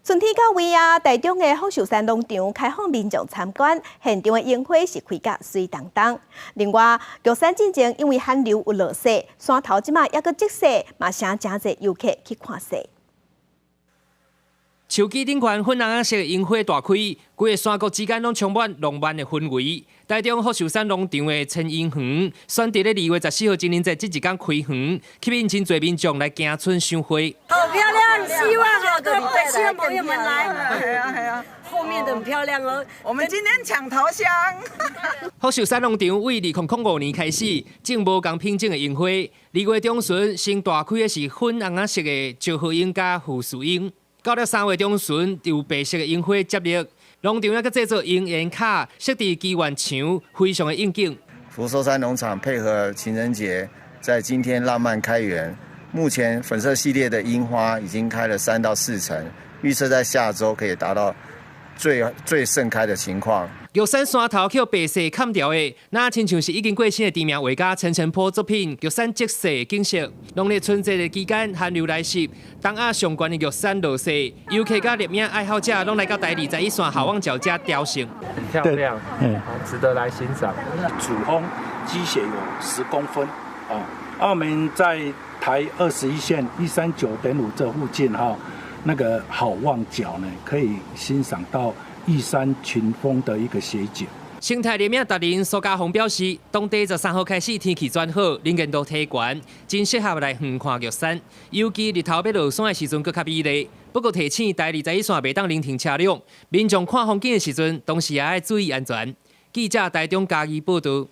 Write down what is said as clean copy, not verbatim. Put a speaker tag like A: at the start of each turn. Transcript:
A: 春天到位啊，台中的福壽山農場開放民眾參觀，現場的櫻花是開甲媠當當。另外，玉山進前因為寒流有落雪，山頭這馬猶閣積雪，嘛吸引誠濟遊客去看雪。
B: 樹枝頂懸粉紅色櫻花大開，規個山谷之間攏充滿浪漫的氛圍。台中福壽山農場的千櫻園，選佇咧2月14號情人節這一天開園，吸引真濟民眾來行春賞花。
C: 好漂亮，希望好多希望朋友們來。
D: 係啊係啊，
C: 後面的很漂亮哦。
D: 我們今天搶頭香。
B: 福壽山農場為2005年開始種無仝品種的櫻花，2月中旬先大開的是粉紅仔色的石斛櫻佮富士櫻。到了3月中旬，就有白色的櫻花接力。農場猶閣製作櫻園卡，設置祈願牆，非常的應景。
E: 福壽山農場配合情人節，在今天浪漫開園。目前粉色系列的櫻花已經開了3到4成，預測在下週可以達到最最盛開的情況。
B: 玉山山頭予白雪崁著的，若親像是已經過身的知名畫家陳澄波作品《玉山積雪》景色。農曆春節的期間，寒流來襲，東亞上懸的玉山落雪，遊客佮攝影愛好者攏來到台21線好望角遮朝聖。
F: 很漂亮，嗯，值得來欣賞。
G: 主峰積雪有10公分，啊，我們在台21線139.5這附近哈，那個好望角呢，可以欣賞到玉山群峰的一個雪景。
B: 生態攝影達人蘇家宏表示，當地13號開始天氣轉好，能見度提懸，真適合來遠看玉山。尤其日頭欲落山的時陣，閣較美麗。不過提醒台21線袂當臨停車輛，民眾看風景的時陣，同時也愛注意安全。記者台中嘉義報道。